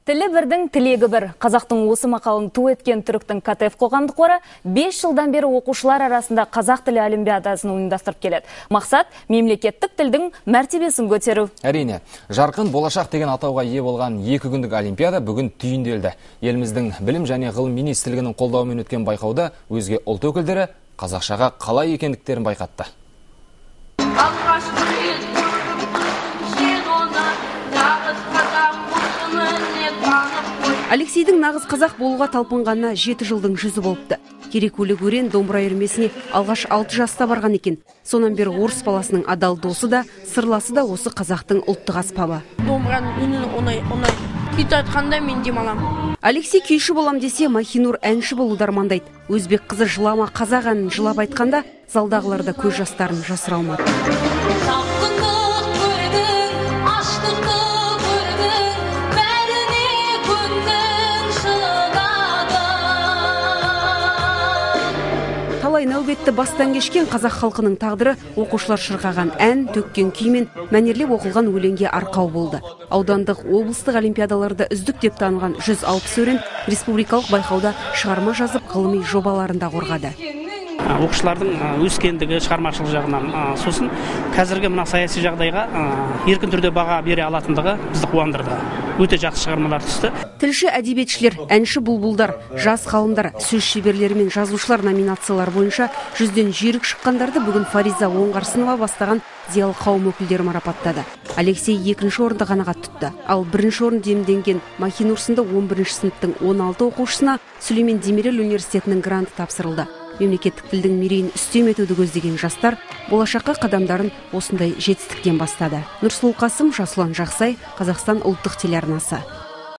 Тілі бірдің тілегі бір. Қазақтың осы мақалын ту еткен түріктің КТФ қоғамдық қоры 5 жылдан бері оқушылар арасында қазақ тілі олимпиадасын ұйымдастырып келеді. Мақсат мемлекеттік тілдің мәртебесін көтеру. Әрине, жарқын болашақ деген атауға ие болған 2 күндік олимпиада бүгін түйінделді. Еліміздің білім және ғылым министрлігінің қолдауымен өткен байқауда өзге ұлт өкілдері қазақшаға қалай екендіктерін байқатты. Алексейдің нағыз қазақ болуға талпынғанына 7 жылдың жүзі болыпты. Керекулік өрен домбыра үйірмесіне алғаш 6 жаста барған екен. Сонан бері орыс баласының адал досы да, сырласы да осы қазақтың ұлттық аспабы. Домбыраның үнін оңай. Күй тартқанда мен демаламын. Алексей күйші болам десе, Махинур әнші болуды армандайды. Өзбек қызы жылама қазақ әнін жылап айтқанда, залдағылар да көз жастарын жасыра алмады. Талай нәубетті бастан кешкен қазақ халқының тағдыры оқушылар шырқаған ән, төккен күй мен мәнерлеп оқылған өлеңге арқау болды. Аудандық, облыстық олимпиадаларда үздік деп танылған 160 өрен республикалық байқауда шығарма жазып, ғылыми жобаларын да қорғады. Оқушылардың өскендігі шығармашылық жағынан, сосын қазіргі мына саяси жағдайға еркін түрде баға бере алатындығы бізді қуандырды. Өте жақсы шығармалар түсті. Тілші әдебиетшілер, әнші бұлбұлдар, жас ғалымдар, сөз шеберлері мен жазушылар номинациялар бойынша 100-ден жүйрік шыққандарды бүгін Фариза Оңғарсынова бастаған зиялы қауым өкілдері марапаттады. Алексей екінші орынды қанағат тұтты. Ал бірінші орын иемденген Махинур сынды 11-ші сыныптың 16 оқушысына Сүлеймен Демирел университетінің гранты тапсырылды. Мемлекеттік тілдің мерейін үстем етуді көздеген жастар болашаққа қадамдарын осындай жетістіктен бастады. Нұрсұлу Қасым, Жасұлан Жақсай, Қазақстан ұлттық телеарнасы.